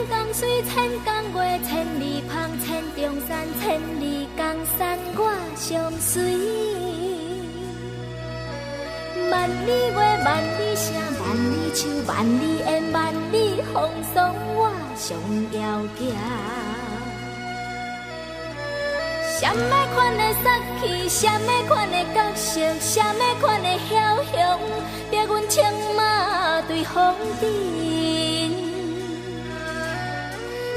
江水，千江月，千里芳，千重山，千里江山我相隨。萬里月，萬里聲，萬里樹，萬里煙，萬里風霜，我上枵行。啥物款的殺氣，啥物款的角色，啥物款的梟雄，逼阮策馬對風塵。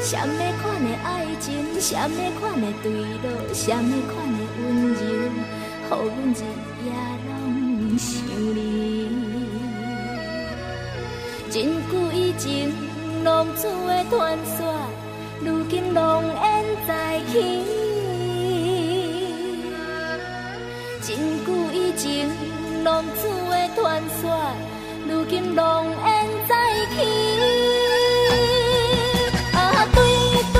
啥物款的愛情，啥物款的墜落，啥物款的溫柔，予阮日夜攏想你。真久以前，浪子的傳說，如今濃煙再起。真久以前，浪子的傳說，如今濃煙再起。啊，對對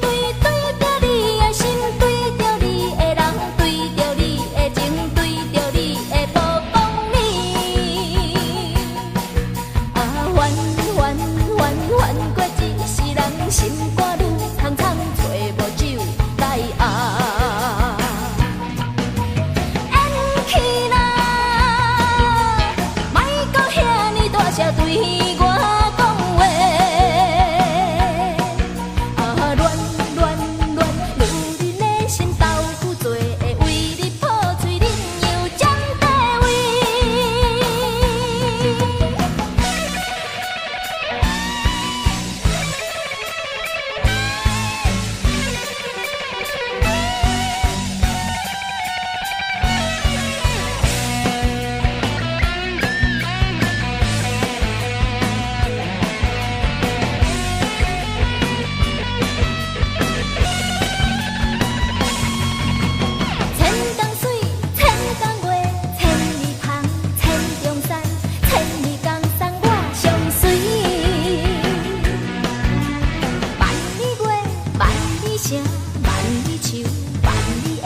對對著你的心，對著你的人，對著你的情，對著你的無公理。啊，煩煩煩煩過一世人，心肝愈溏溏，揣無酒來紅。緣去啦，莫閣遐爾大聲對我講話。啊，亂亂亂，女人的心豆腐做的，為你破喙，恁又占地位。千江水，千江月，千里芳，千重山，千里江山我相隨。萬里月，萬里聲，萬里樹，萬里煙，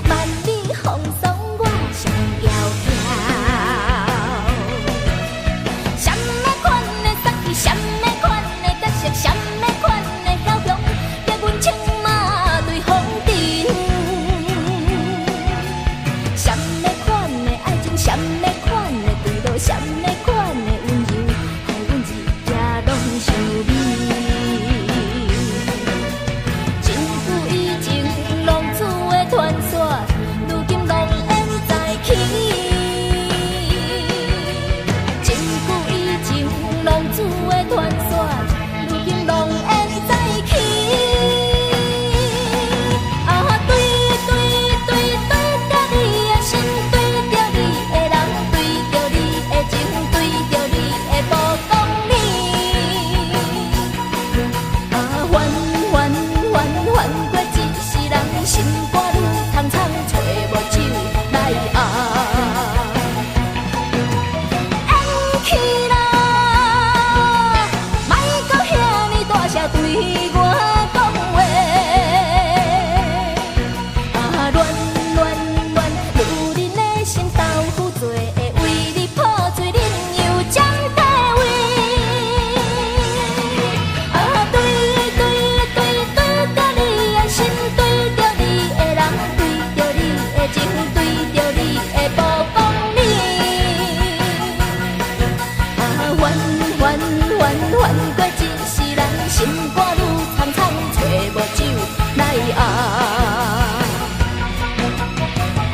萬里風霜我上枵行。啥物款的殺氣，啥物款的角色，啥物款的梟雄，逼阮策馬對風塵。啥物款的愛情，啥物款的墜落，啥物款的溫柔，予阮日夜攏想你。真久以前，浪子的傳說，如今濃煙再起。真久以前，浪子的傳說，如今濃煙再起。啊，對對對對著你的心，對著你的人，對著你的情，對著你的無公理。啊，煩煩煩煩過一世人，心肝愈溏溏，揣無酒來紅。緣去啦，莫閣遐爾大聲對我講話。啊，亂亂亂，女人的心豆腐做的，為你破嘴，恁又占地位。啊，對對對對著你的心，對著你的人，對著你的情，對著你的無公理。啊，煩煩煩煩過一世人，心肝愈溏溏，揣無酒來紅。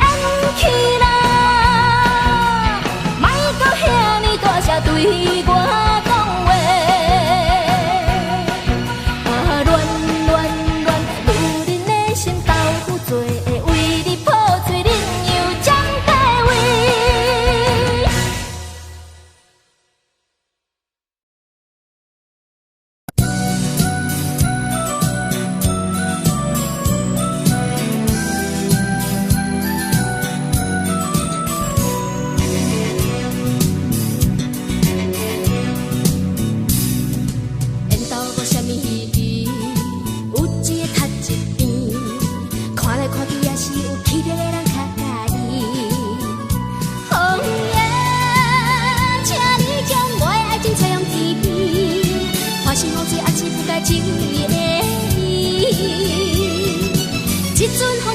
緣去啦，莫閣遐爾大聲對我講話。啊，亂亂亂，女人的心豆腐做的，為你破嘴，恁又占地位。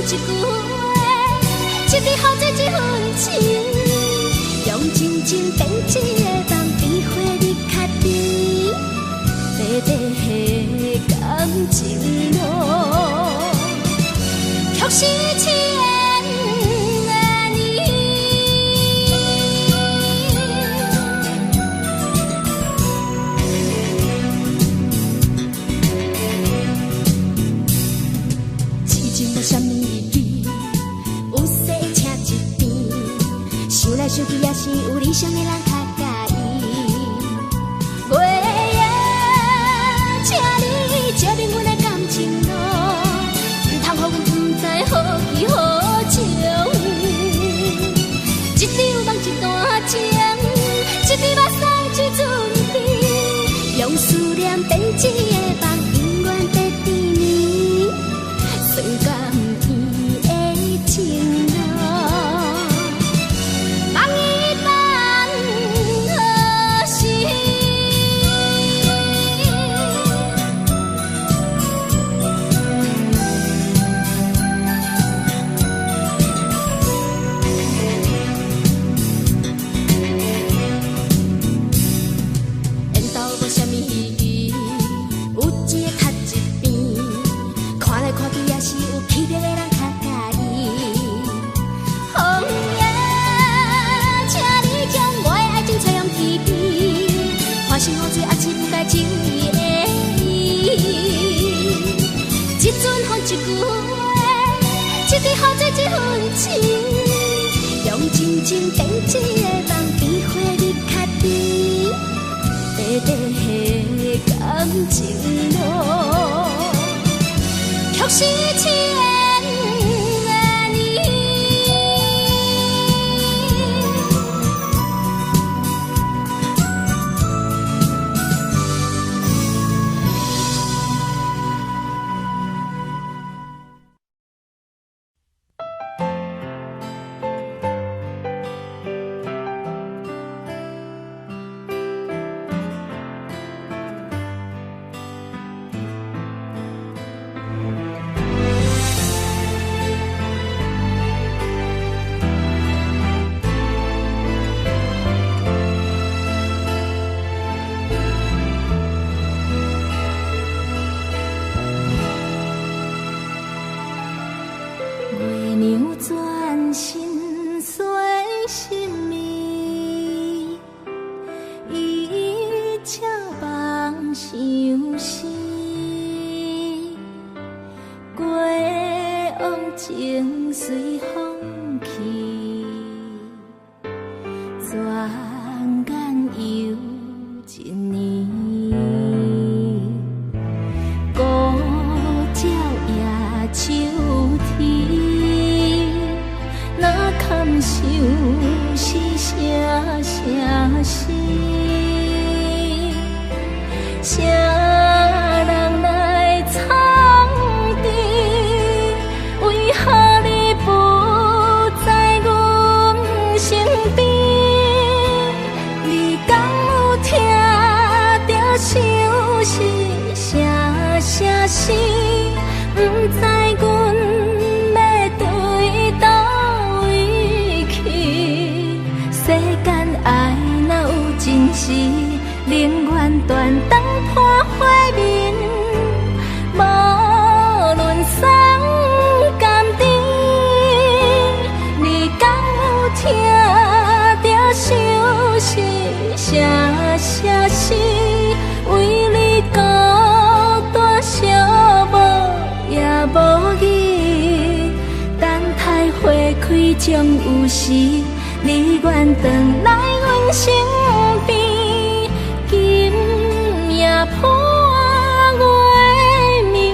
一句話，一支予做一份情，用真情編織的夢，變花蜜較甜，短短的感情路，卻是千年。痴情無啥物意義，有勢請一邊，想來想去也是有理想的人較佮意。月夜，請你照明阮的感情路，毋通予阮不知何去何從。一場夢一段情，一滴目屎一陣甜，用思念編織的夢，永遠得甜蜜，酸甘甜的情路，放伊等何時？緣投無啥物意義，有一个較一邊，看來看去也是有氣質的人較佮意。風夜，請你將我的愛情吹向天邊，歡喜雨水也是不該情的意。一陣風一句話，一支予做一份情，用真情編織的夢，變花蜜較甜，短短的感情路，卻是千年。月娘轉身洗心暝，伊笑梦相思，過往情隨風去，轉眼又一年。孤鳥夜秋天，哪堪相思聲聲死？啥人來創治？為何你不在阮身邊？你敢有聽著相思聲聲死？不知阮欲對佗位去？世間愛若有真時，寧願斷腸破花面，無論酸甘甜。你敢有聽著相思聲聲死？為你孤單寂寞也無語，等待花開終有時，你願轉來阮身邊，今夜伴月暝。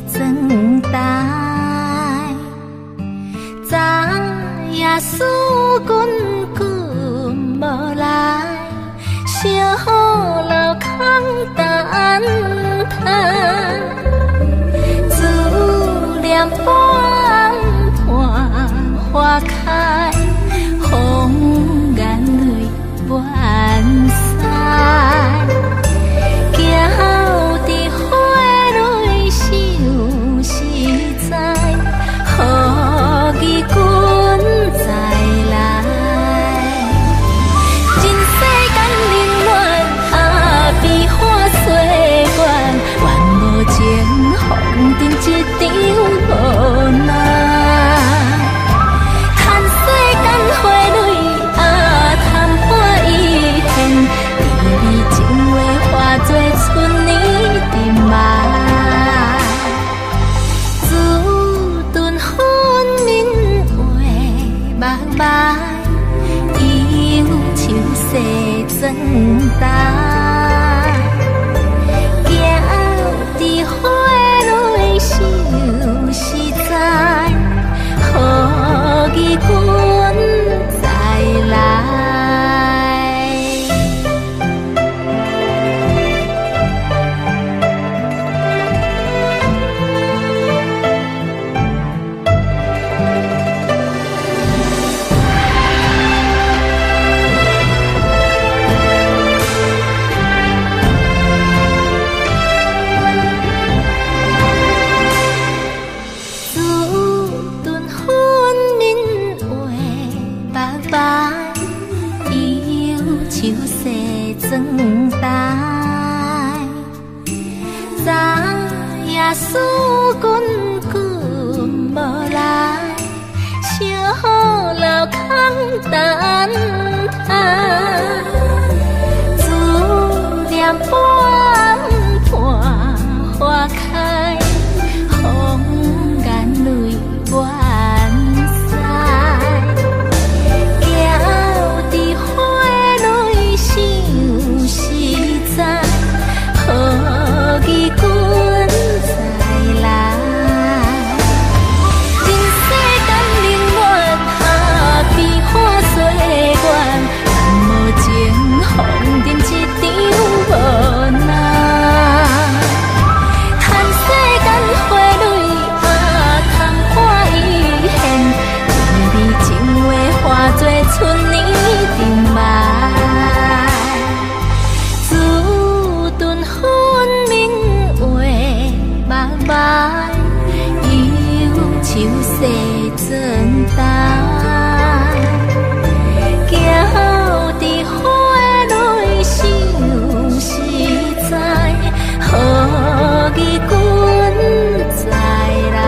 妝台，昨夜思君君無來，小樓空等待，思念半伴花開，風眼淚滿腮，行佇花裏想實在，何義君再來？人世間冷暖，啊，變化歲月，原無情風塵一場無奈。嘆世間花蕊，啊，曇花一現，甜美情話化作春年的夢。自頓分明畫目眉，憂愁西妝台。行佇花裏想實在，何義君再來？自頓分明畫目眉，憂愁西妝台。昨夜思君君無來，小樓空等待。思念半伴花開，風眼淚滿腮。行佇花裏想實在，何義君再來？人世間冷暖，啊，變化歲月，原無情風塵一場無奈。嘆世間花蕊，啊，曇花一現，甜美情話化作春年的夢。自頓分明畫目眉，憂愁西妝台。行佇花裏想實在，何義君再來？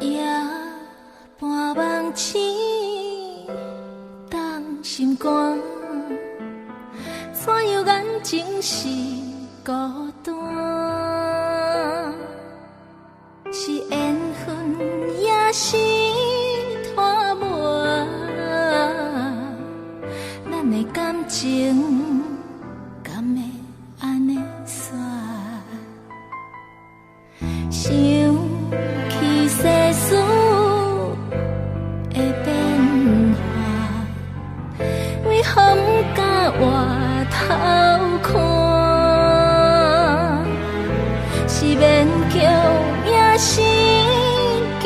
夜半夢醒，冬心肝，怎樣眼睛是孤單？是緣分，也是拖磨？咱的感情敢會按呢煞？想起世事的變化，為何不敢回頭看？是勉強，也是驚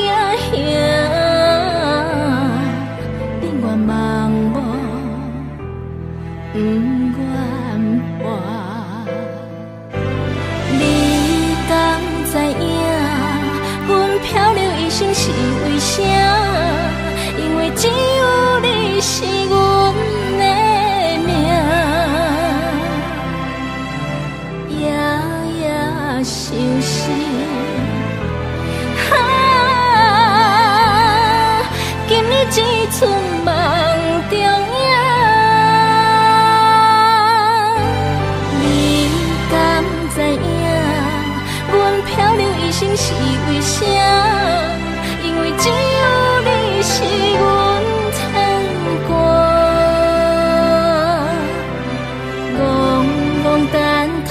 生是為啥？因為只有你是阮的命。夜夜相思，啊，今暝這陣夢中影。你敢知影？阮漂流一生是為啥？因為只有你是阮牽掛，戆戆等待，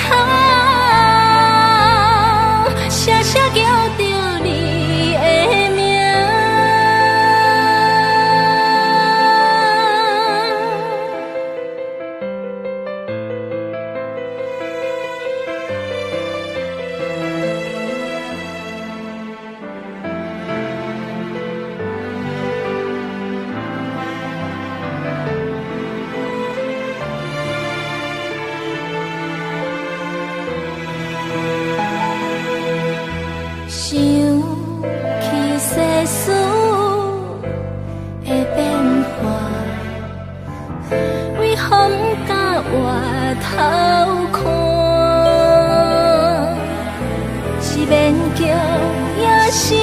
啊，聲聲叫著你的名。想起世事的變化，為風甲月頭看，是勉強也是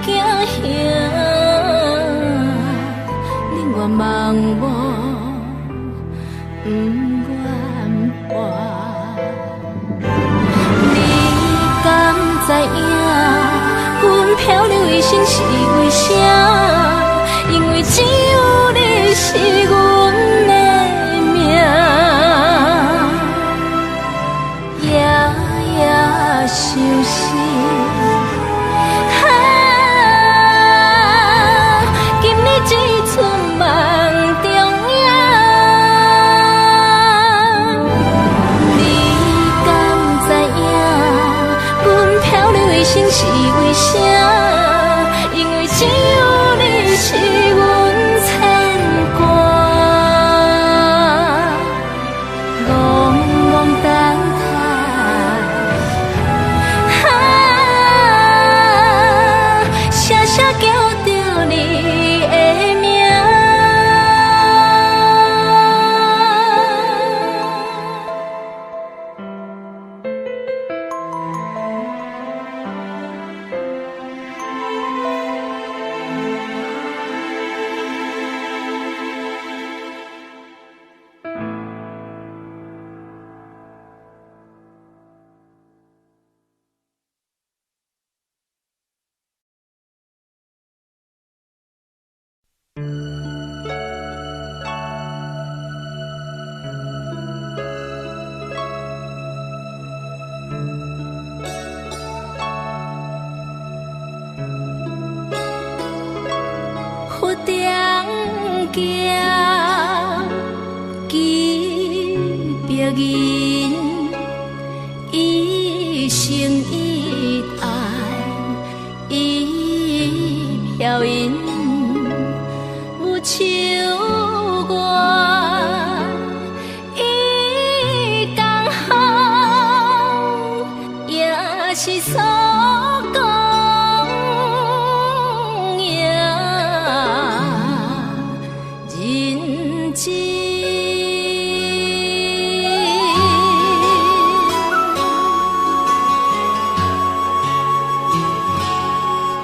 驚嚇，寧願茫無，毋願活。你敢知影？阮漂流一生是為啥？因為只有你是阮的命。夜夜相思，啊，今暝這陣夢中影。你敢知影？阮漂流一生是為啥？因為只有你是阮牽掛，戆戆等待，啊，聲聲叫著你的名。佛頂行，記白銀，一生一愛一飄銀，無愁願，伊共好，也是所講贏。人情，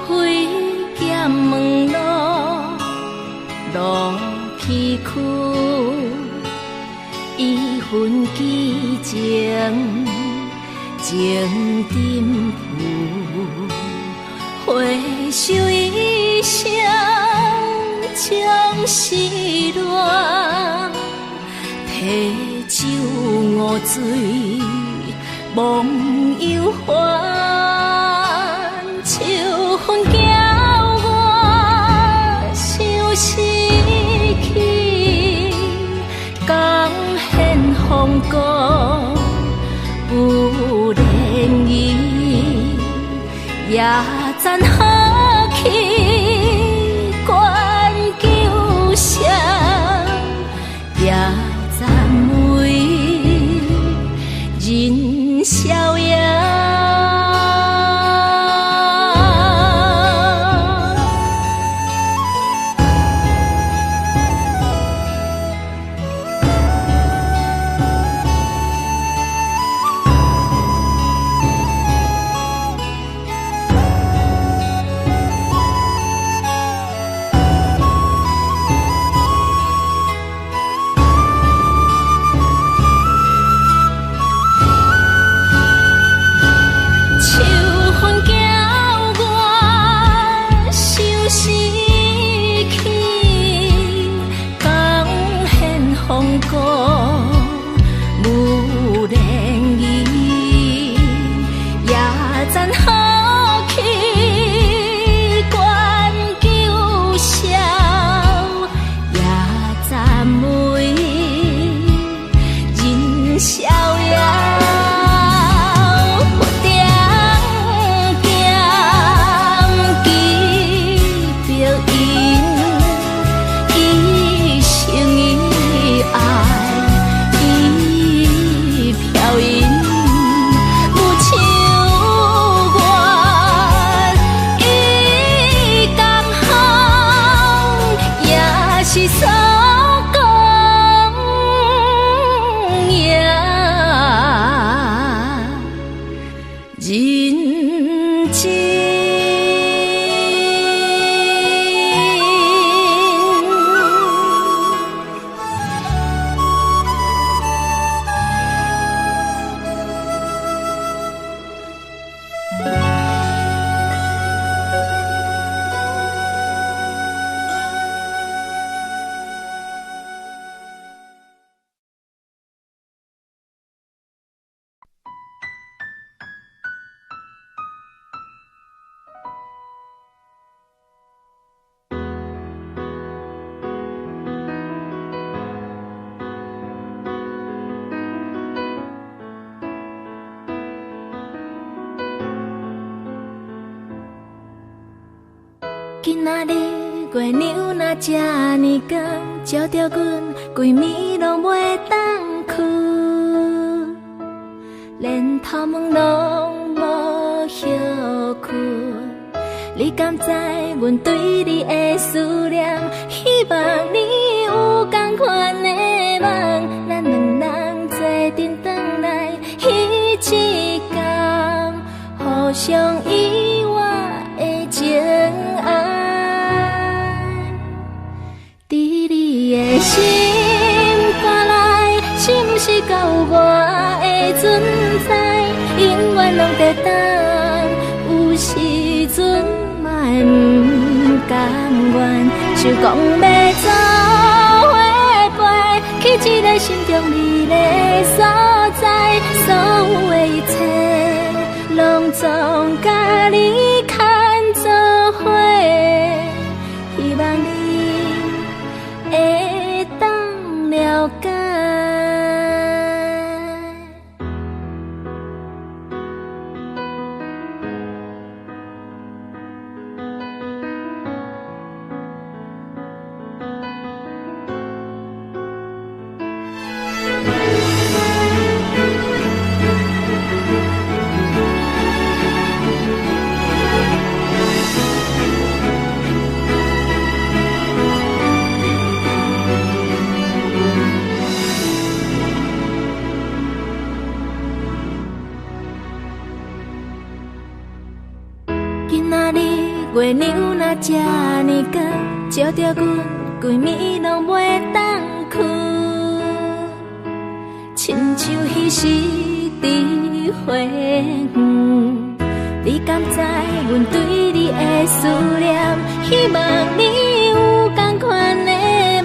飛劍門路路崎嶇，一分寄情，情沉浮，回首一生總是亂，提酒五醉忘憂煩，秋風叫我想失去，江現風光不連意，也讚好去關求誰，也讚美人逍遙。情。今仔日月娘若這呢光，照著阮規暝攏袂當睏，連頭毛攏無歇睏。你敢知阮對你的思念？希望你有仝款的夢，咱兩人做陣轉來，彼一天，互相依偎的情愛。佇你的心肝內，是毋是閣有我的存在？永遠攏佇等，有時陣嘛會毋甘願，想講欲做伙飛去一个心中美麗所在，所有的一切攏總佮你牽做伙，希望你會當了解。今仔日月娘若這呢光，照著阮規暝攏袂當睏，親像彼時佇花園。你敢知阮對你的思念？希望你有仝款的夢，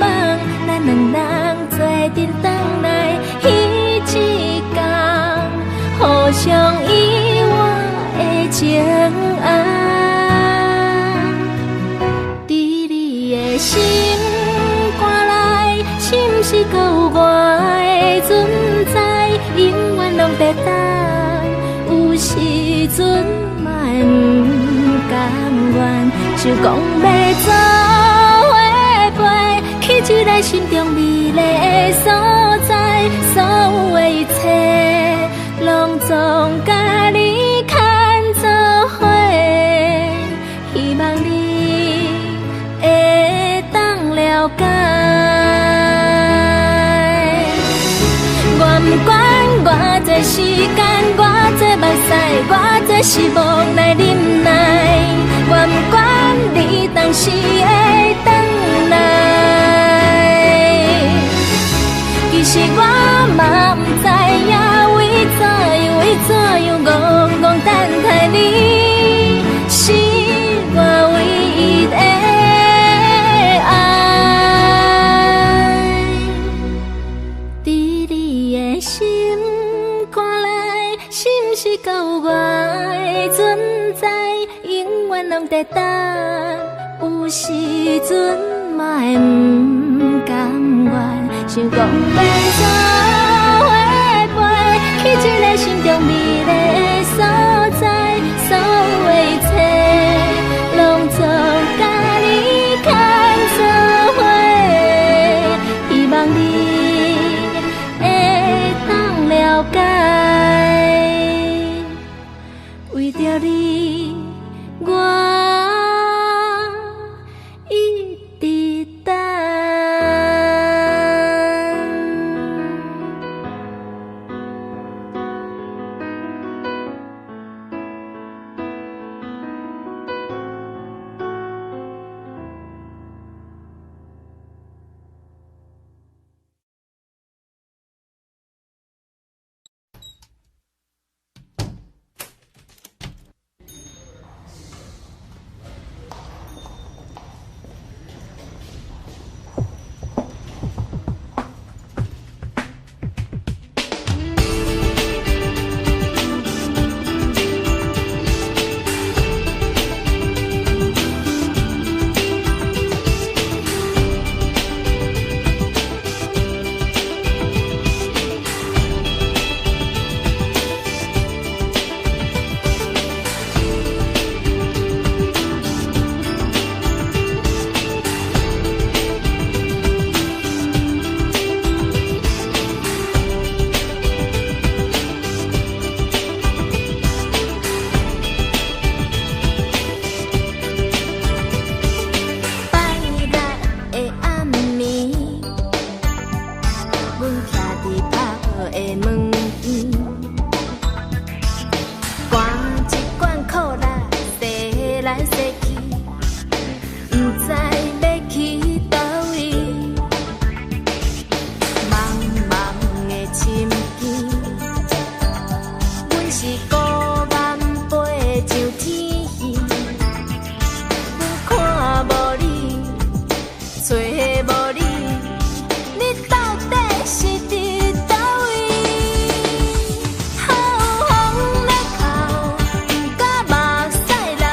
咱兩人做陣轉來，彼一天，互相依偎的情愛。佇你的心肝內，是毋是閣有我的存在？永遠攏佇等，有時陣嘛會毋甘願，想講欲做伙飛去一个心中美麗的所在，所有的一切攏總佮你牽做伙，希望你會當了解。我毋管偌濟時間，偌濟目屎，偌濟失望來忍耐。我毋管你當時會轉來，其實我嘛毋知影為怎樣，為怎樣戇戇等待你，是我唯一的愛。佇你的心肝內，是毋是閣有我的存在？永遠攏佇等，有時陣嘛會毋甘願，想講欲做伙飛去一个心中美麗的所在，所有的一切攏總佮你牽做伙，希望你會當了解，為著你，我一直等。來逝去，毋知欲去佗位。茫茫的深更，阮是孤雁飛上天。阮看無你，揣無你，你到底是佇佗位？風咧哭，毋敢目屎流。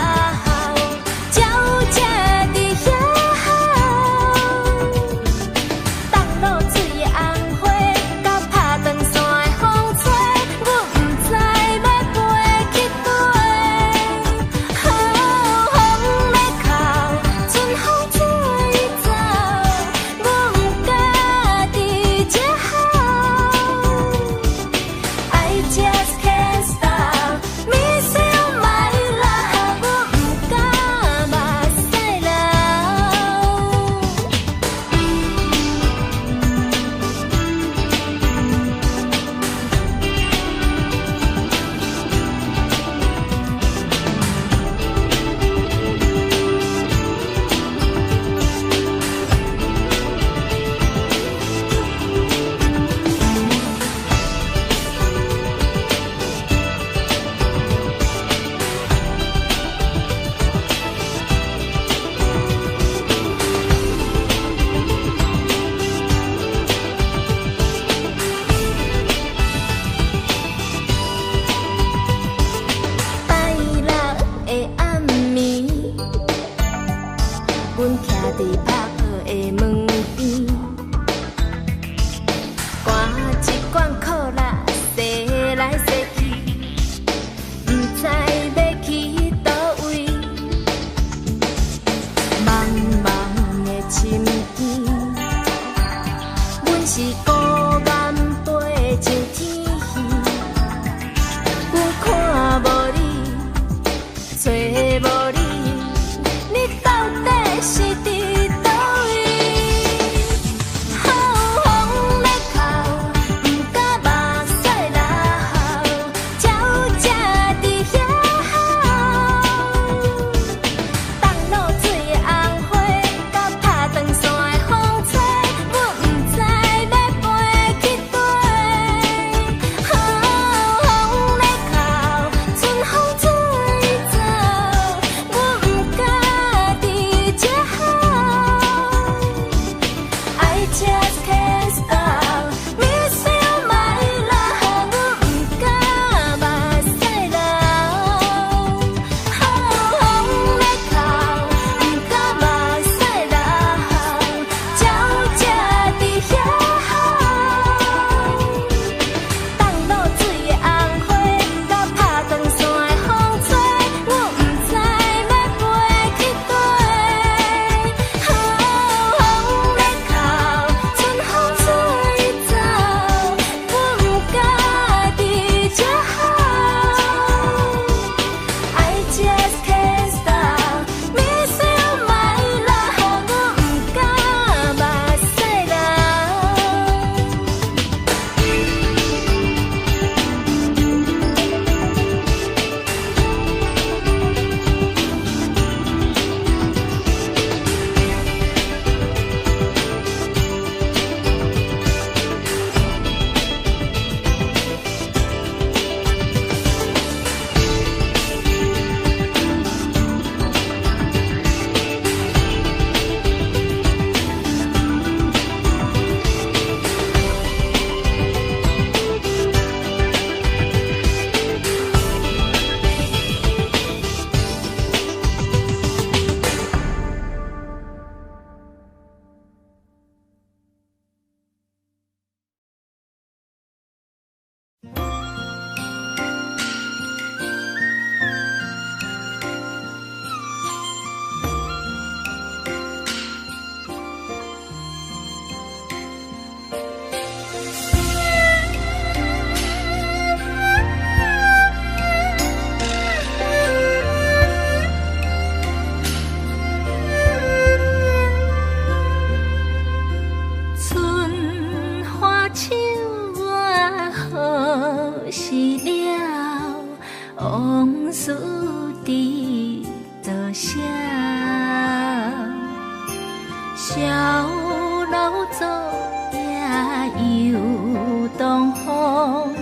痟老祖也犹东风，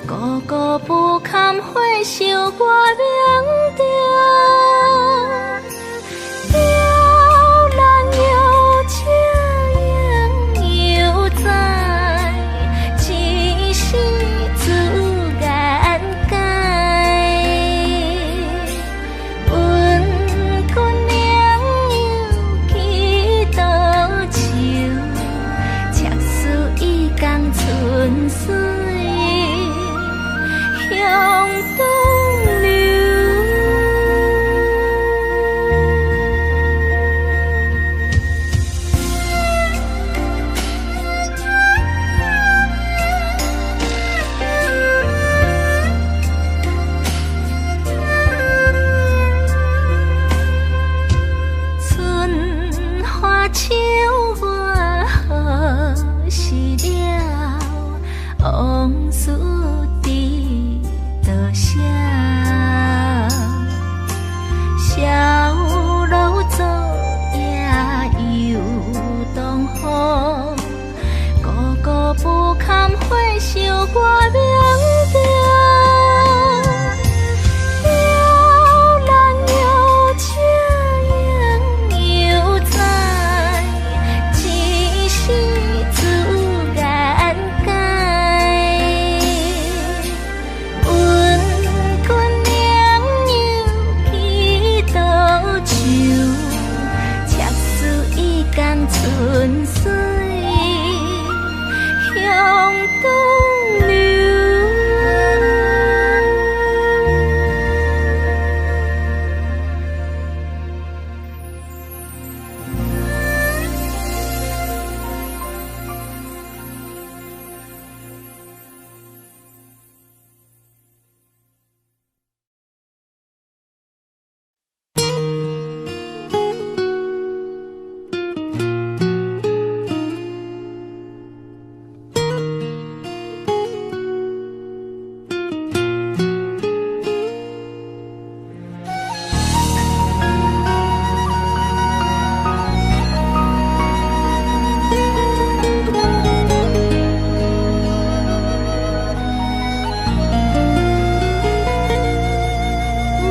孤孤不堪回首我明中。了然有情犹在，一时自眼界。问君良友几多愁，赤丝已共春水向东流。春花秋月何时了？往事知多少？痟老祖也犹东风，孤孤不堪回首我明中。了然有情犹在，一时自眼界。问君良友几多愁？赤丝已共春水向东流。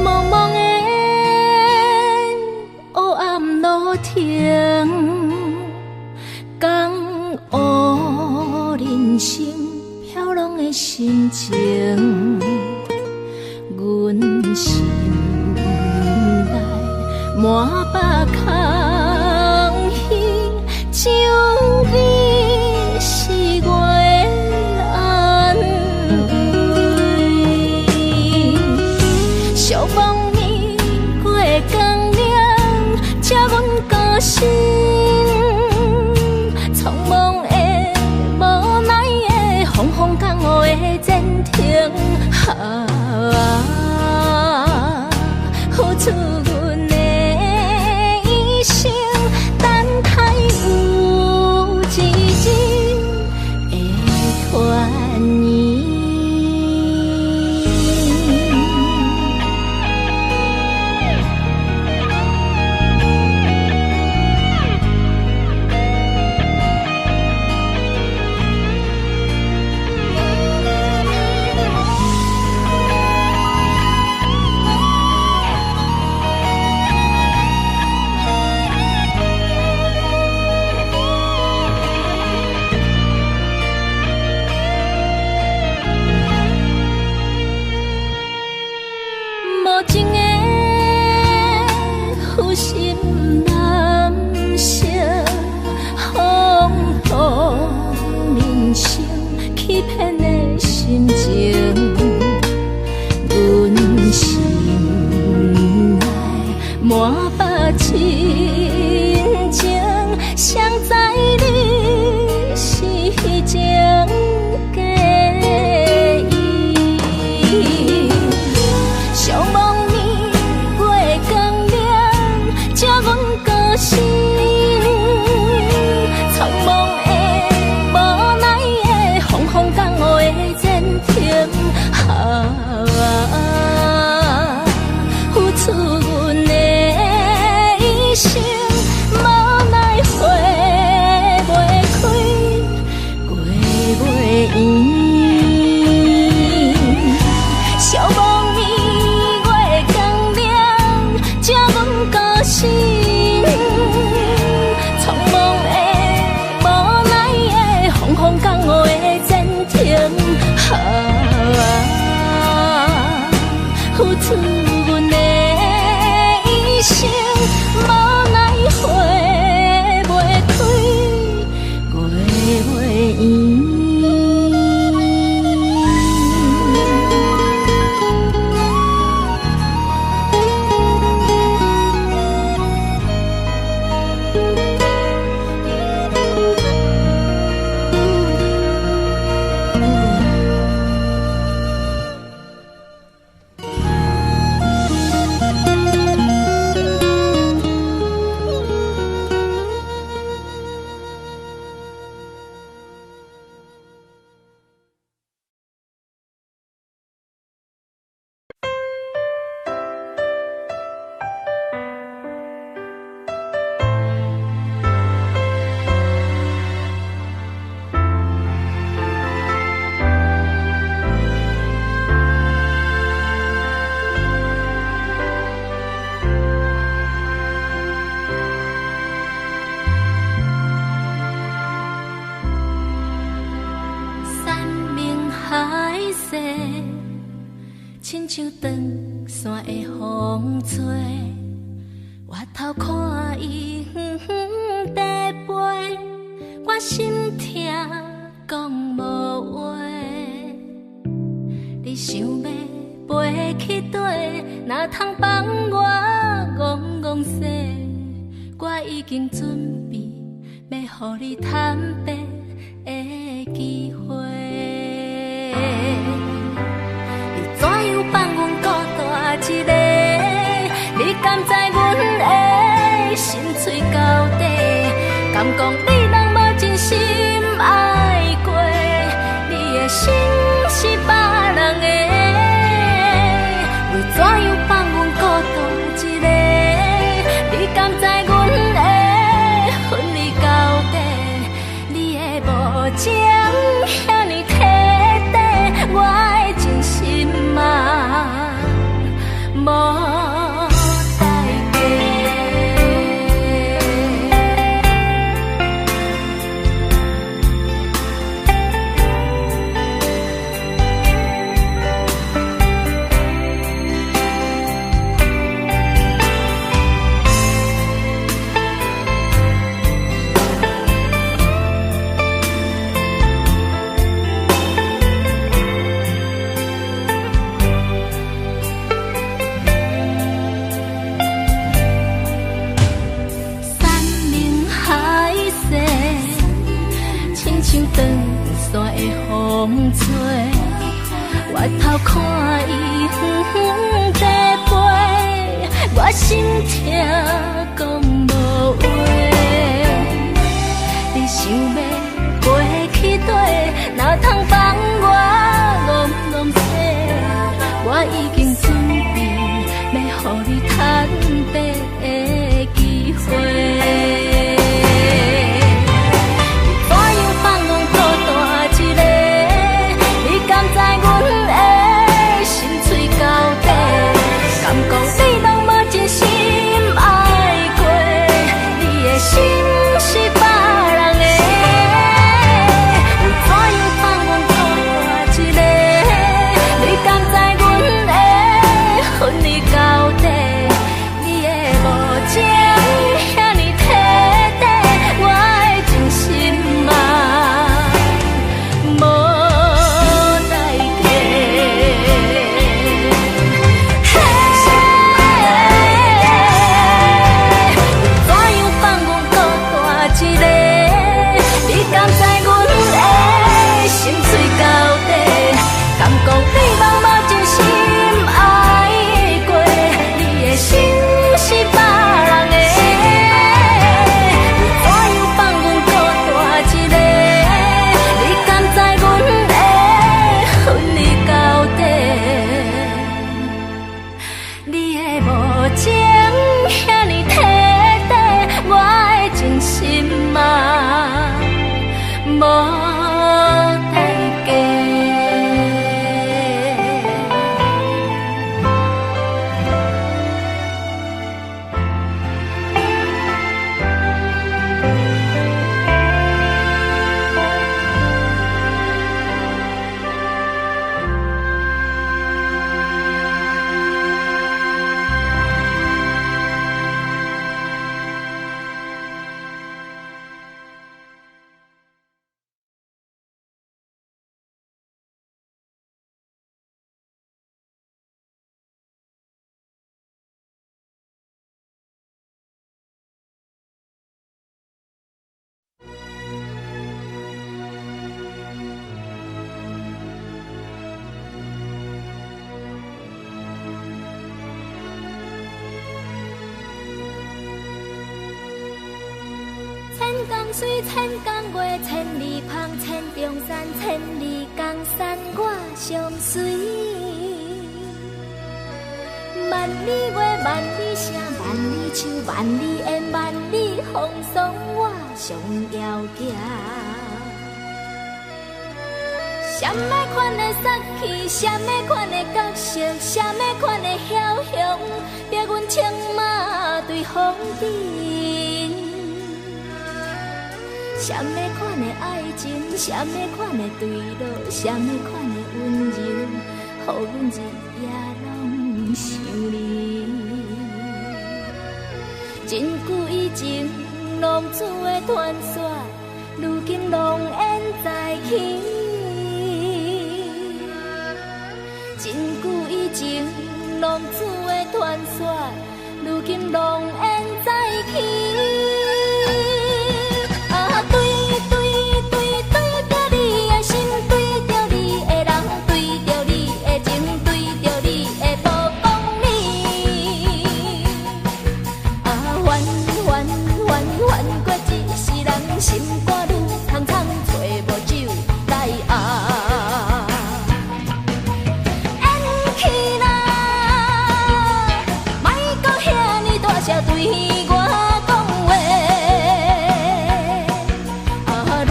茫茫的黑暗路程，感悟人生飘浪的心情，阮心内满腹空虚，只有你是我的安慰。寂寞年月光明，这阮孤身，苍茫的无奈的风风降雨的前程，啊，付出阮的一生，等待有一日会团圆。无情的负心难舍，风雨人生欺骗的心情，阮心内满腹深情，谁知你是情假意。寂寞年月光明，这阮孤身，苍茫的无奈的风风降雨的前程，啊，付出阮的一生，无奈何。像斷線的風吹，回頭看伊遠遠在飛，我心疼講無話。你想欲飛去佗，哪通放我戇戇踅？我已經準備欲予你坦白的機會。你怎樣放阮孤單一个？你敢知阮的心碎到底？敢講你人無真心愛過？你的心是別人的。為怎樣放阮孤單一个？你敢知阮的恨你到底？你的無情遐呢徹底，我的真心啊，無代價。山盟海誓，親像斷線的風吹，回頭看伊遠遠在飛，我心疼講無話。你想欲飛去佗，哪通放我戇戇踅？我已經準備欲予你坦白的機會。你怎樣放阮孤單一个？你敢知阮的心碎到底？敢講你攏無真心愛過？你的心是別人的。為怎樣放阮孤單一个？你敢知阮的恨你到底？你的無情遐呢徹底，我的真心啊，無代價。嘿，為怎樣放阮孤單一个？你敢知阮的心碎到底？敢講你攏無真心愛過？你的心是別人的。為怎樣放阮孤單一个？你敢知阮的恨你到底？你的無情遐呢徹底，我的真心啊，無代價。千江水，千江月，千里芳，千重山，千里江山，我相隨。萬里月，萬里聲，萬里樹，萬里煙，萬里風霜，我上枵行。啥物款的殺氣，啥物款的角色，啥物款的梟雄，逼阮策馬對風塵。啥物款的愛情，啥物款的墜落，啥物款的溫柔，予阮日夜攏真久以前浪子的传说，如今拢演在起。真久以前浪子的传说，如今拢演在起。啊，对对对对著你的心，对著你的人，对著你的情，对著你的无公理。啊，烦烦烦烦过一世人，心肝愈苍苍，揣无酒来红。演起啦，莫阁遐呢大声对我讲话。啊，恋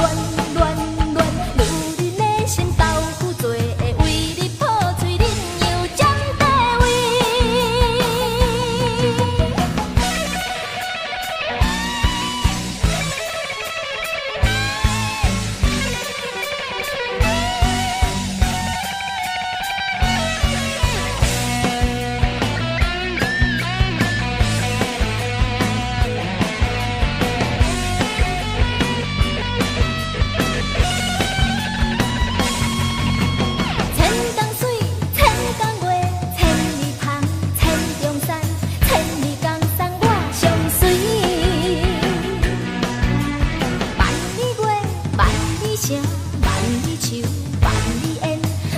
恋恋，女人的心豆腐做的，为你破嘴，恁又占地位。千江水，千江月，千里芳，千中山，千里江山我相随。万里月，万里城，万里树，万里烟，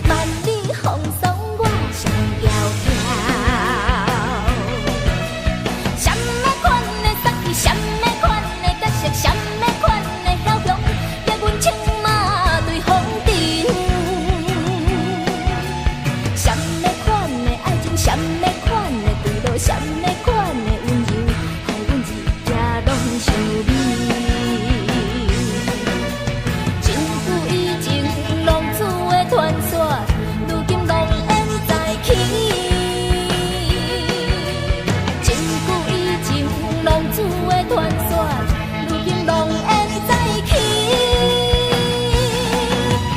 万里风霜我上骄骄。啥物款的杀气，啥物款的角色，啥物款的梟雄，掠阮青马对风尘。啥物款的爱情，啥物款的坠落，啥物款的温柔，予阮日夜拢想你。真久以前浪子的传说，如今拢演在起。真久以前浪子的传说，如今拢演在起。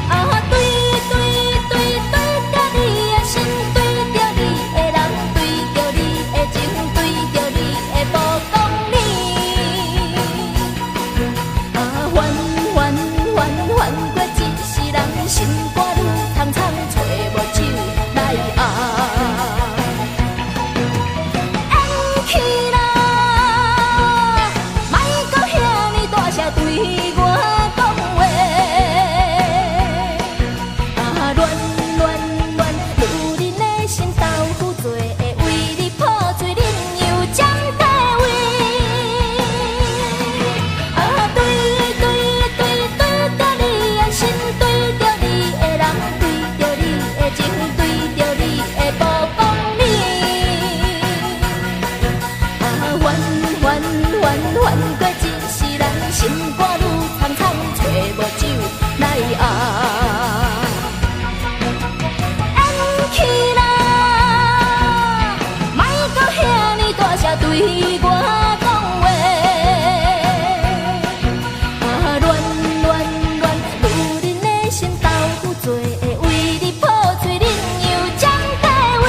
啊，对对对对著你的心，对著你的人，对著你的情，对著你的无公理。啊，烦烦烦烦过一世人，心肝愈苍苍，揣无酒来红。演起啦，莫阁遐呢大声对我讲话。啊，恋恋恋，女人的心豆腐做的，为你破嘴，恁又占地位。啊，对对对对著你的心，对著你的人，对著你的情，对著你的无公理。啊，烦烦烦烦过一世人，心肝愈苍苍，揣无酒来红。演起啦，莫阁遐呢大声对我讲话。啊，恋恋恋，女人的心豆腐做的，为你破嘴，恁又占地位。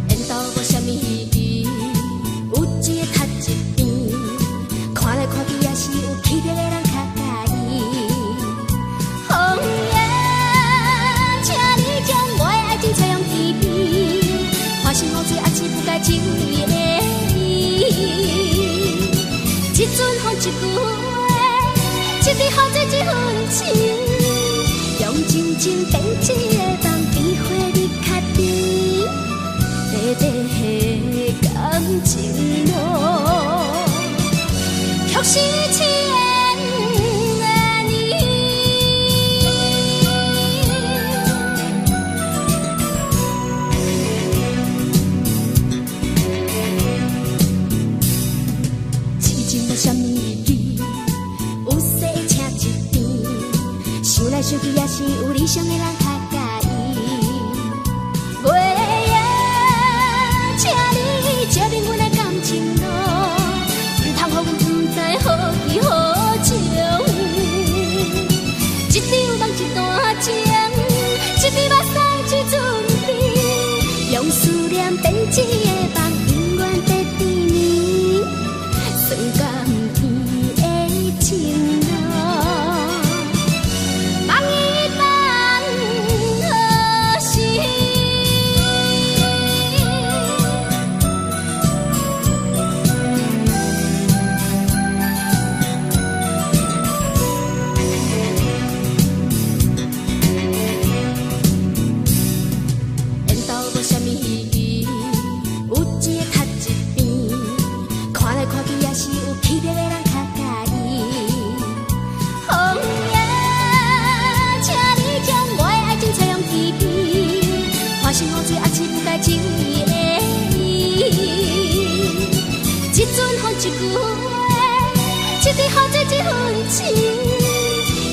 缘投无啥物意义，有一个读一边，看来看去也是有气质的人较佮意。红叶，请你将我的爱情采用天边，花心雨水也是不改情意的伊。一阵风一句话，一滴雨水一分情，用真情编一个梦，变花你较甜。短短的感情路，却是千年。痴情无啥物意义，有势请一边，想来想去也是有理想的人较佮意。一个夢永遠在甜暝，酸甘甜的情路，放伊等何時？緣投無啥物意義，有一个較一邊，看來看去也是有區別的人較佮意。風呀，請你將我的愛情採用記憶，歡喜雨水也是不該情的意。一陣風一句話，一滴雨水一分情，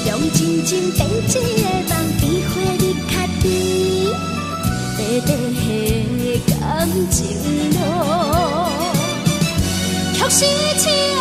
用真情編一個夢，比花蜜較甜。短短的感情路，卻是千年。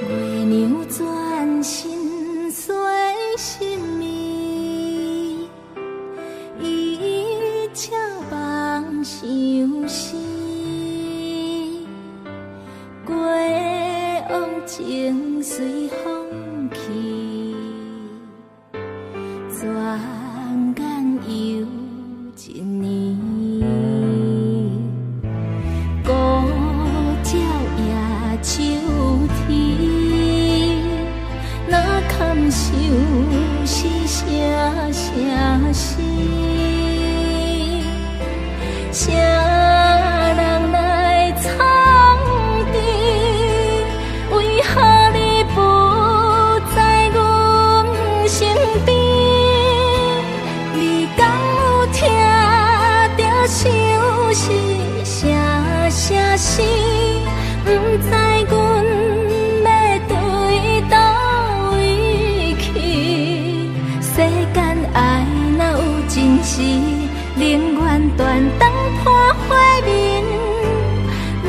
月娘轉身細心意，伊笑望相思，過往情隨風去，轉眼又一年。孤鳥夜秋天，哪堪相思聲聲死？啥人來創治？為何你不在阮身邊？你敢有聽著相思聲聲死？不知阮欲對佗位去？世間愛若有情時，寧願斷腸破花面，無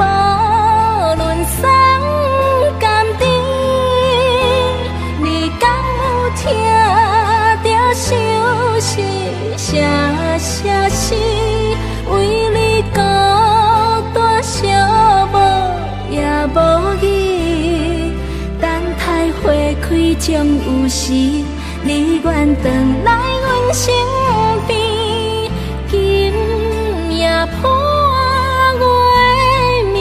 論酸甘甜。你敢有聽著相思聲聲死？為你孤單寂寞也無語，等待花開終有時，你願轉來阮身邊，今夜伴月暝。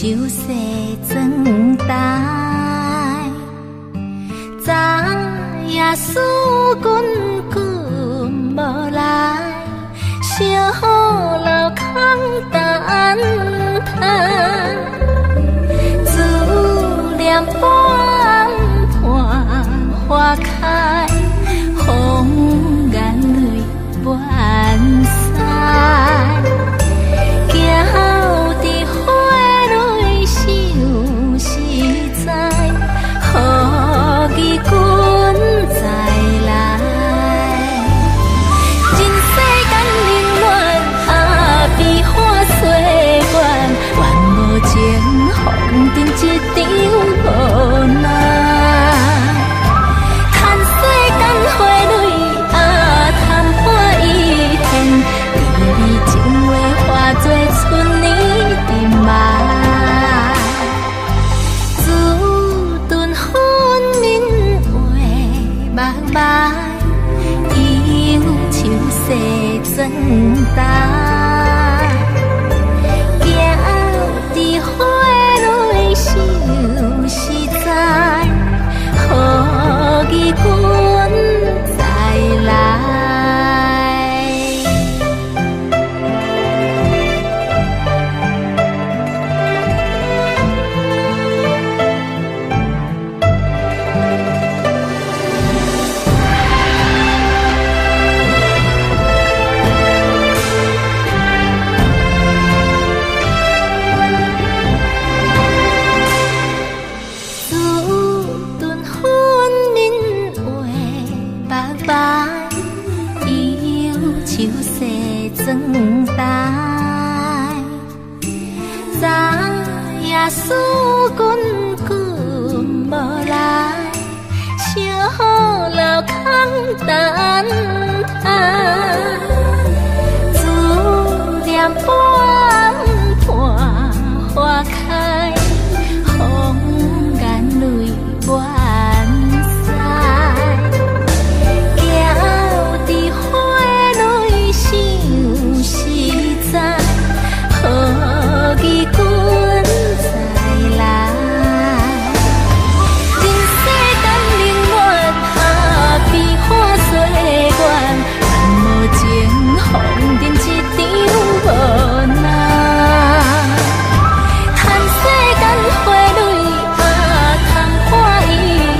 秋雪妝台，知影思君君無來，小樓空等待，思念半伴花開，風眼淚滿腮。行佇花裡想實在，何義君再來？人世間冷暖，啊悲歡歲月，原無情，風塵一場無奈。嘆世間花蕊，啊曇花一現，甜美情話化作春年的夢。自頓分明畫目眉，猶秋雪妝台。行佇花裡想實在，何義君再來？自頓分明畫目眉，猶秋雪妝台。知影思君君無來，小樓空等待。思念半伴花開，風眼淚滿腮。行佇花裡想實在，何義君再來？人世間冷暖，啊悲歡歲月，原無情，風塵一場無奈。嘆世間花蕊，啊曇花一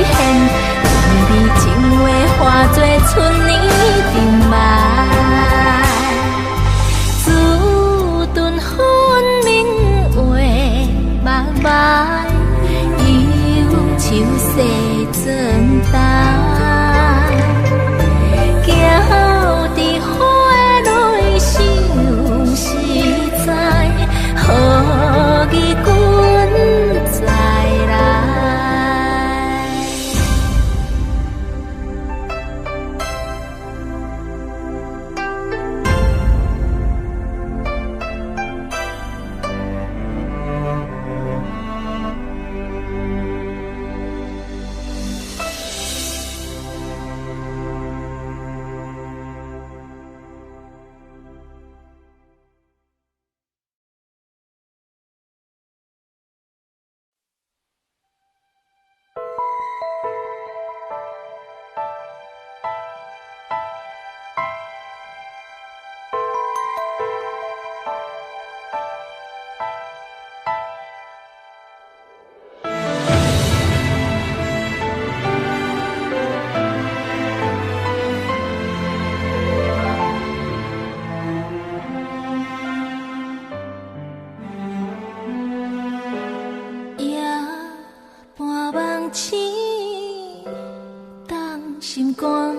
現，甜美情話化作春年的夢。自頓分明畫目眉，猶秋雪妝台。行佇花裡想實在，何義君再來？夜半夢醒，重心肝，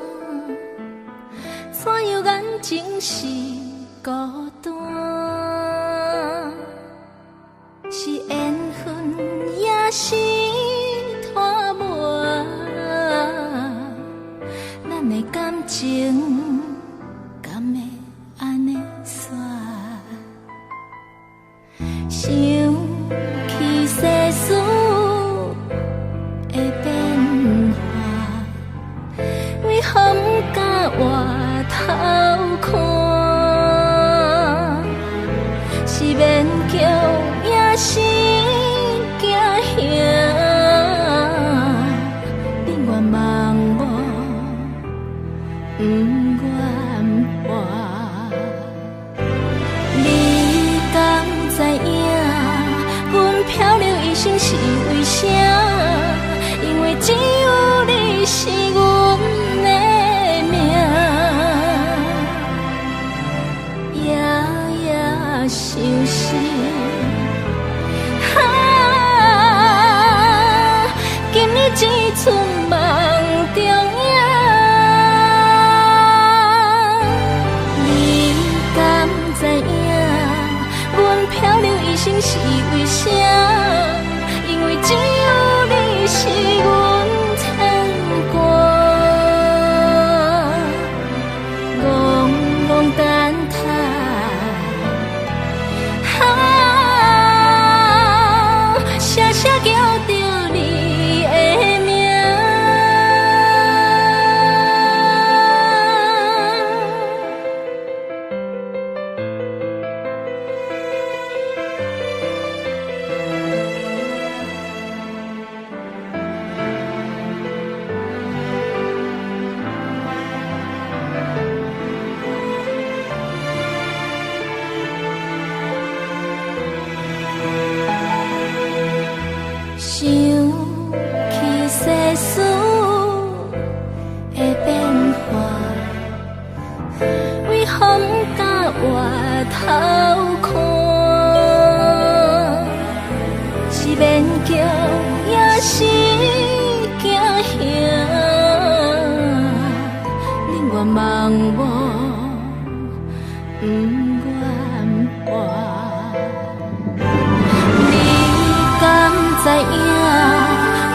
怎樣眼睛是孤單？是緣分，也是拖磨？咱的感情敢會按呢煞？想起世事的變化，為何不敢回頭看？是勉強，也是一生是為啥？因為只有你是阮的命。夜夜相思，啊，今暝這陣夢中影。你敢知影？阮漂流一生是為啥？因為只有你是阮牽掛，戆戆等待，啊，聲聲叫著你的名。想起世事的變化，為風甲月頭看，是勉強也是驚嚇，寧願望無，毋願破。你敢知影？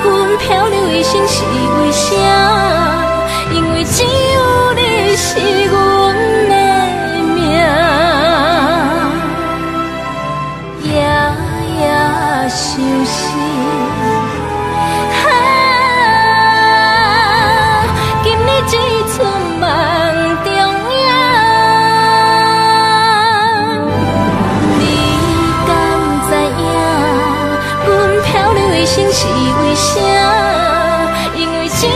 阮漂流一生是為啥？因為只有你是阮的命。夜夜相思，啊，今暝這陣夢中影。你敢知影？阮漂流一生是為啥？因為只有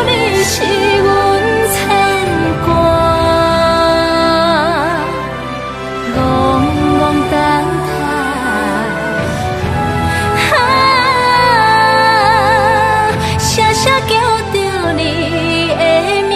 你是阮牽掛，戆戆等待，啊，聲聲叫著你的名。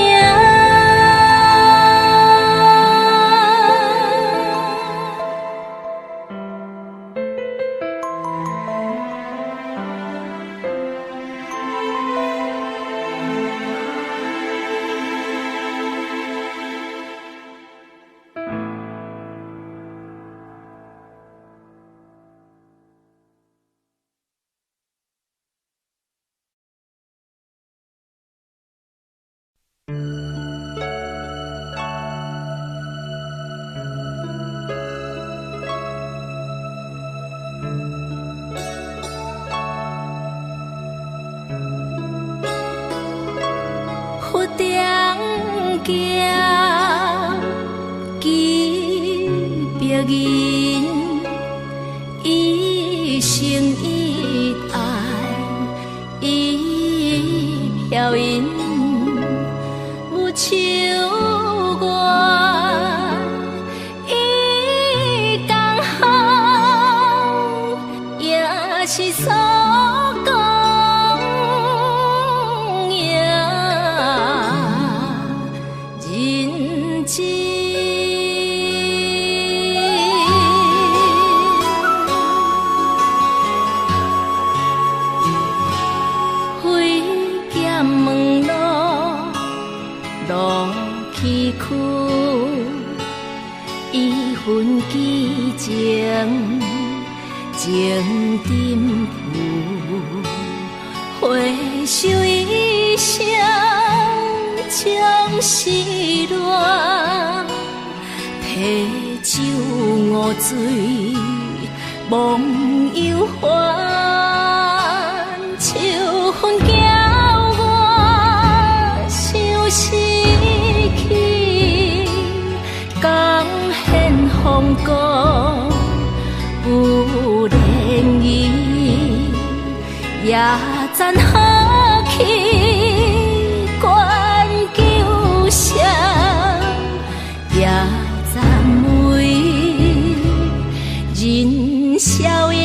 佛頂行，記白銀，一生一愛一飄銀，無愁願伊共好，也是所講贏人情。飛劍門路路崎嶇，一分寄情，情沉浮，回首一生總是亂，提酒五醉忘憂煩，秋風叫我想死去，江現風光不連意，也讚好去關舊相，也讚美人逍遙。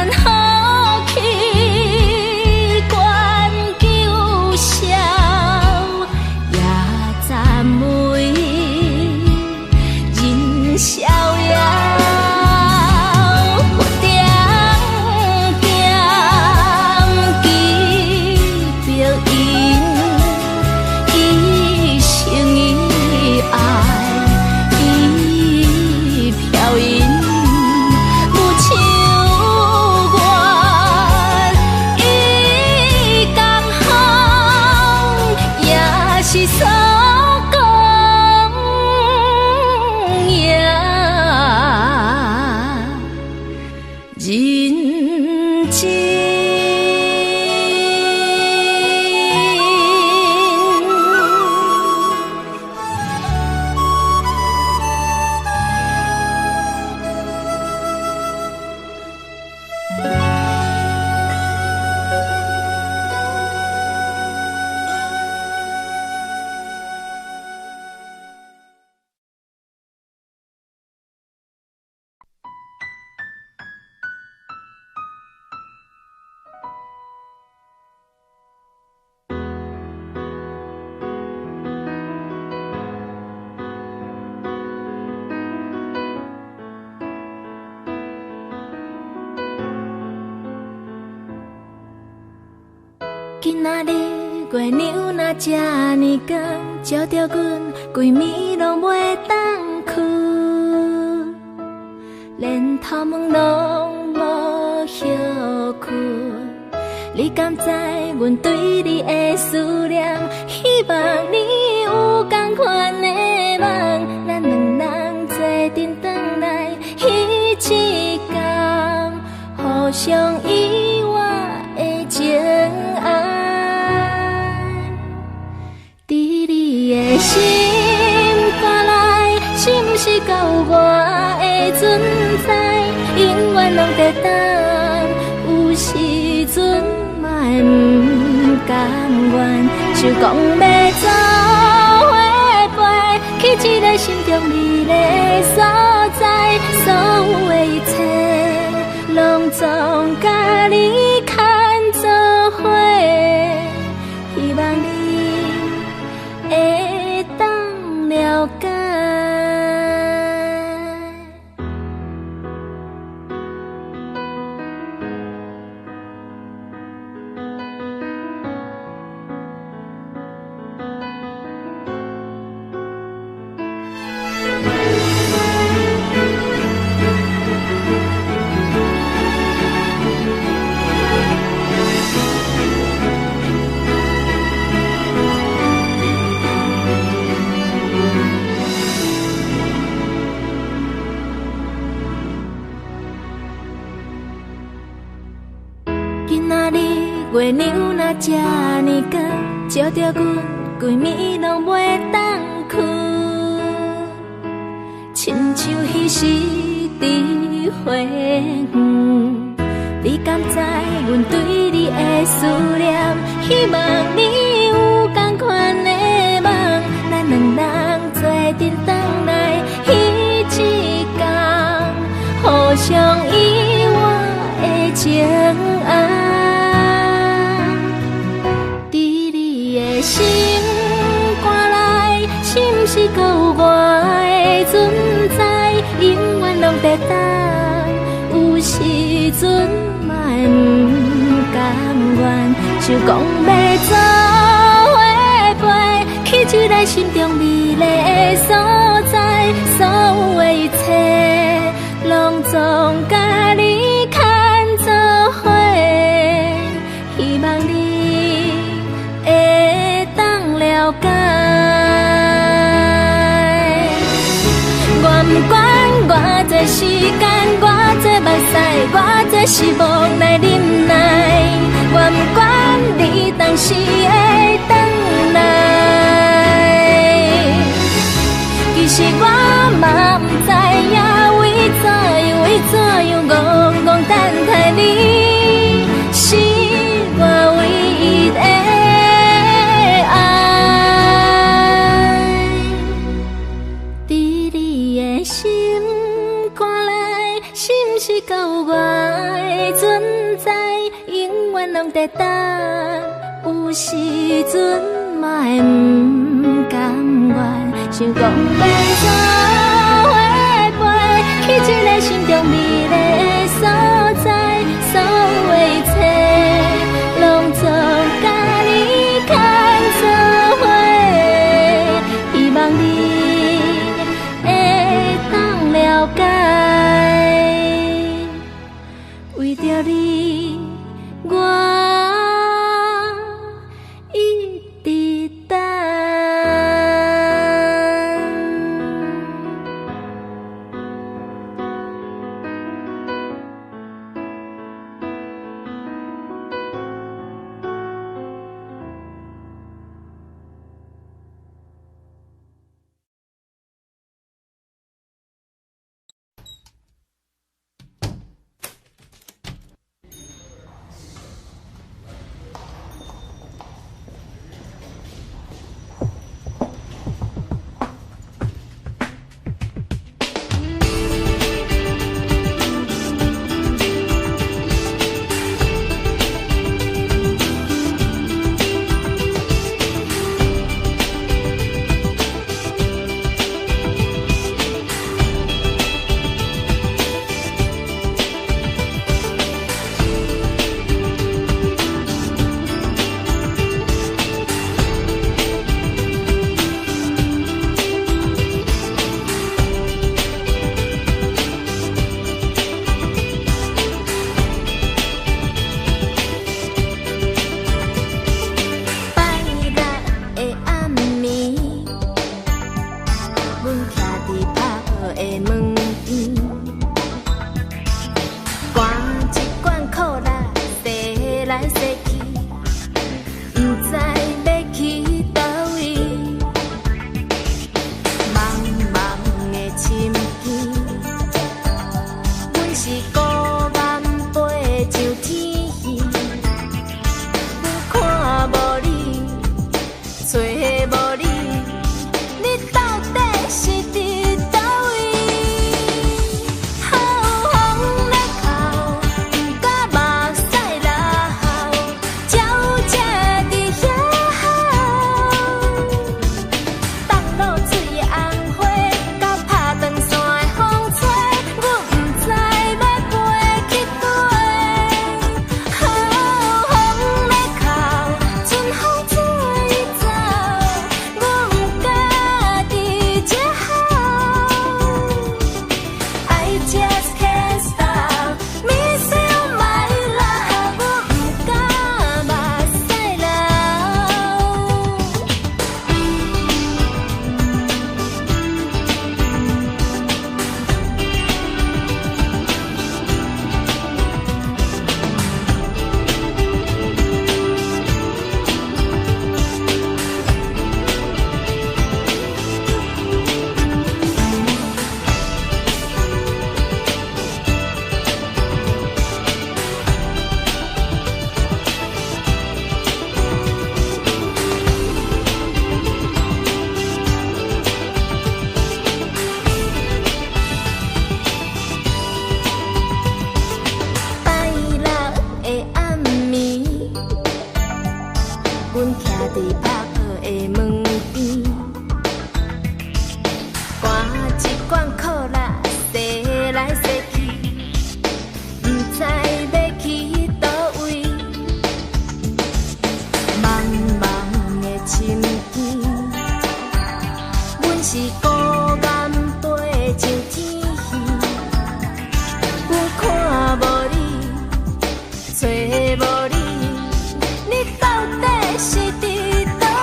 咱好去悬求笑，也赞美人逍遥。点点记白银，一生以爱伊飘逸，无像我伊共好，也是所讲也认真。今仔日月娘若这呢光，照著阮规暝拢袂当睏，连头毛拢无歇睏。你敢知阮对你的思念？希望你有仝款的梦，咱两人做阵转来，彼一天，互相依偎的情爱。伫你的心肝内，是毋是阁有我的存在？永远拢伫等，有时阵嘛会毋甘愿，想讲欲做伙飞去一个心中美丽所在，所有的一切拢总佮你牵做伙，希望你会当了解。今仔日月娘若这呢光，照著阮规暝拢袂当睏，亲像彼时伫花园。你敢知阮对你的思念？希望你有仝款的梦，咱两人做阵转来，彼一天，互相依偎的情爱。伫你的心肝内，是毋是阁有我的存在？永远拢伫等，有时阵嘛会毋甘愿，想讲欲做伙飞去一个心中美丽的所在，所有的一切拢总佮你牵做伙，希望你会当了解。我不管偌济时间，偌济目屎，偌济失望来忍耐。我不管你当时会转来，其实我嘛不知影为怎样，为怎样戆戆等待你，是我唯一的爱。伫你的心肝内，是毋是阁有我的存攏佇等，有時陣嘛會毋甘願，想講欲做伙飛去一个心中美麗的所在，所有的一切攏做佮你牽做伙，希望你會當了解，為著你，我一直等。拜六的暗暝，阮徛佇拍的門邊，灌一罐可樂，踅來踅去，毋知欲去佗位。茫茫的深更，阮是孤雁飛上天，阮看無你，揣無你，你到底是佇佗位？好風咧哭，毋敢目屎流，鸟只佇遐。冬露水的紅花，佮拍斷線的風吹，阮毋知欲飛去佗。好風咧哭，春風吹走，阮毋敢佇這候。I just can't stop missing my love，阮毋敢目屎流。拜六的暗暝，阮徛佇拍的門邊，灌一罐可樂，踅來踅去，毋知欲去佗位。茫茫的深更，阮是孤雁飛上天，阮看無你，揣無你，你到底是佇佗位？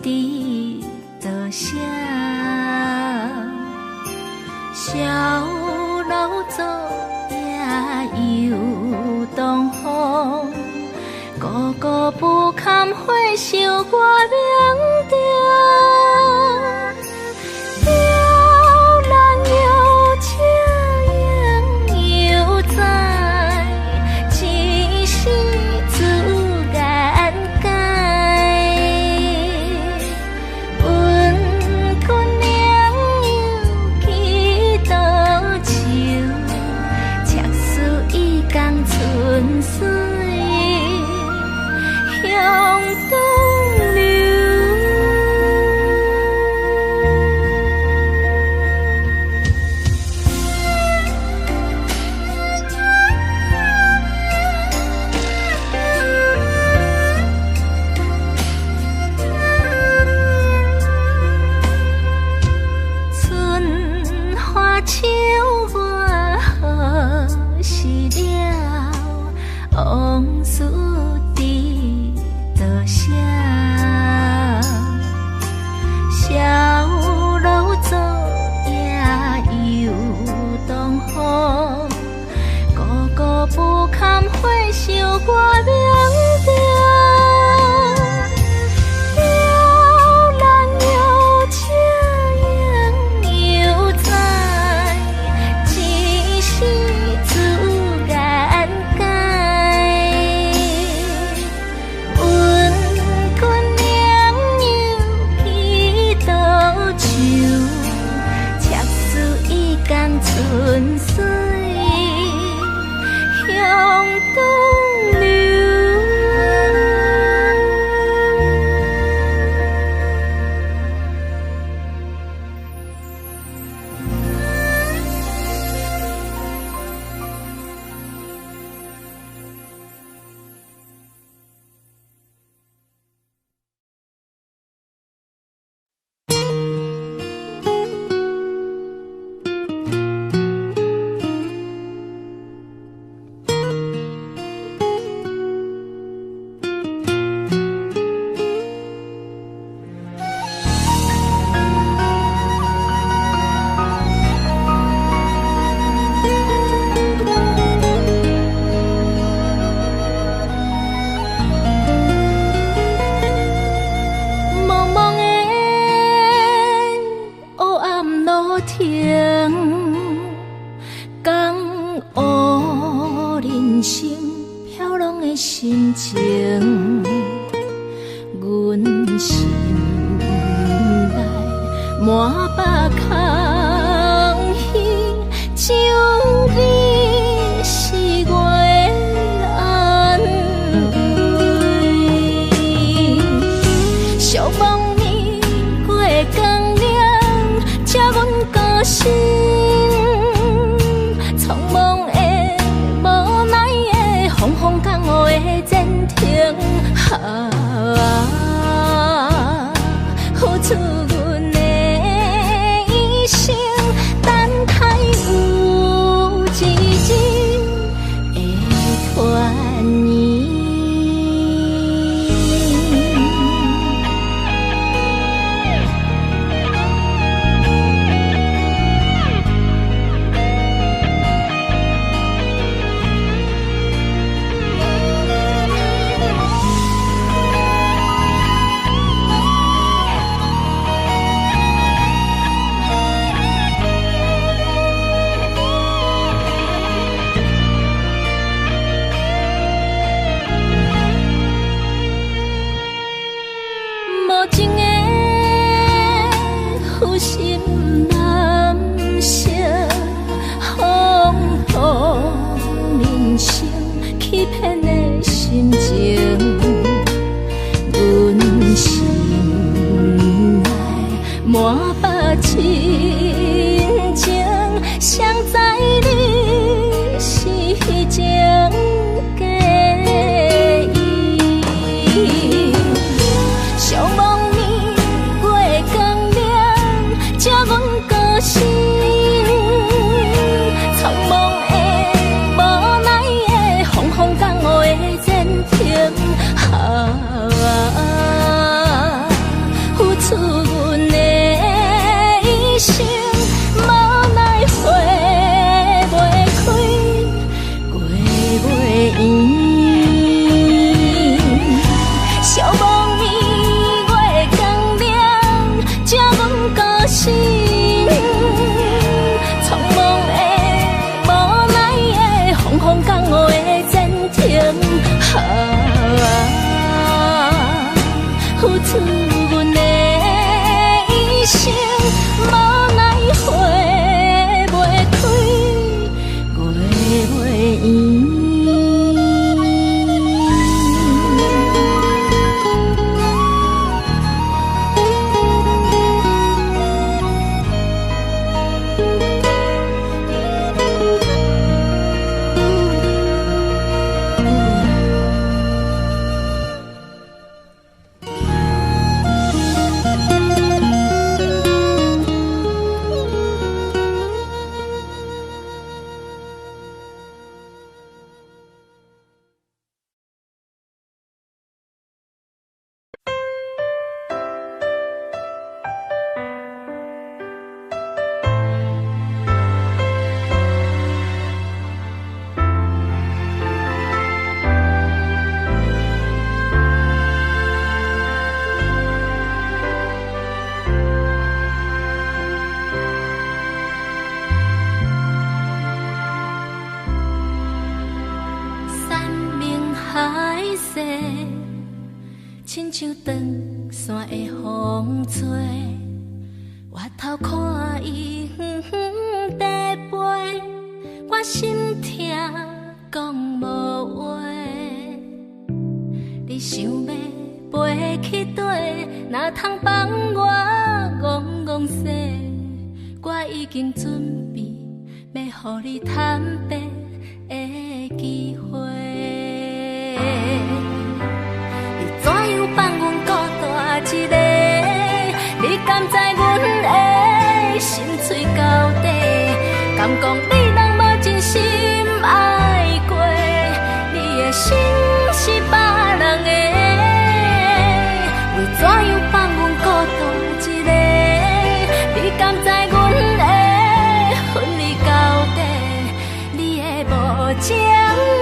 佇倒舍，小老祖也又東風，孤孤不堪回首我明著。飘然又情犹在，一时自眼界。阮君娘又记倒手，赤丝已共春水向东流。春花秋月何时了？往事伫倒舍，小老祖也又东风，孤孤不堪回首我明著。飘然又情犹在，一时自眼界。阮君娘又记倒手，赤丝已共春水向东流。茫茫的黑暗路程，江湖人生飘浪的心情，阮心内滿腹空虛，只有你是我的安慰。寂寞暝过光亮，才阮孤身，匆忙的、无奈的，风风江雨的前程，啊，付出阮的一生，等待有一日會團圓。阮的一生無奈花袂開，月袂圓。山盟海誓，親像斷線的風吹，回頭看伊遠遠在飛，我心疼講無話。你想欲飛去佗，哪通放我戇戇踅？我已經準備欲予你坦白的機會。你怎樣放阮孤單一个？你敢知阮的心碎到底？敢講你人無真心愛過？你的心是別人的。為怎樣放阮孤單一个？你敢知阮的恨你到底？你的無情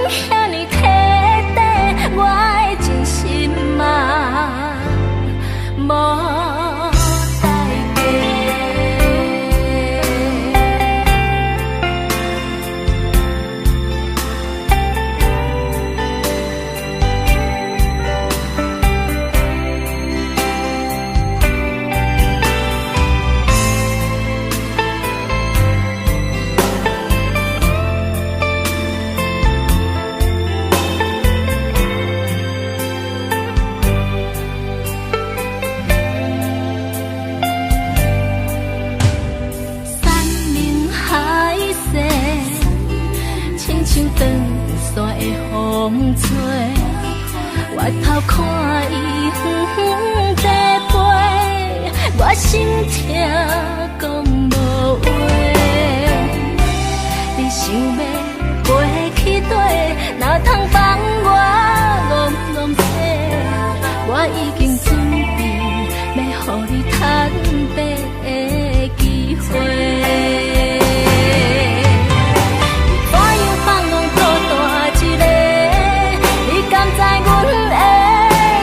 遐呢徹底，我的真心啊，無代價。山盟海誓，親像斷線的風吹，回頭看伊遠遠在飛，我心疼講無話。你想欲飛去佗，哪通放我戇戇踅？我已經準備欲予你坦白的機會。你怎樣放阮孤單一个？你敢知阮的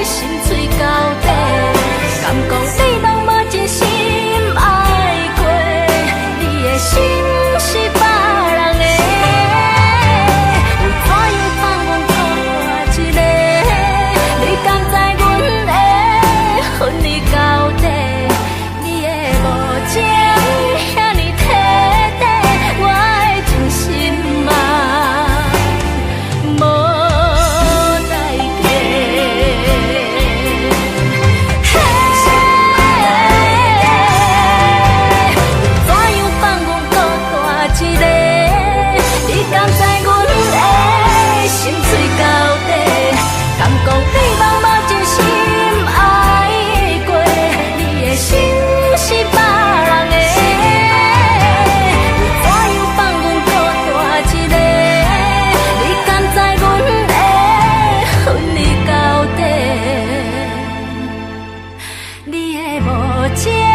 心碎到底？敢講你攏無真心愛過？你的心是別人的。為怎樣放阮孤單一个？你敢知阮的恨你到底？你的無情遐呢徹底，我的真心啊，無代價。嘿，怎樣放阮孤單一个？你敢知阮的心碎到底？敢講你攏無真心愛過？你的心是別人的。為怎樣放阮孤單一个？你敢知阮的恨你到底？你的無情。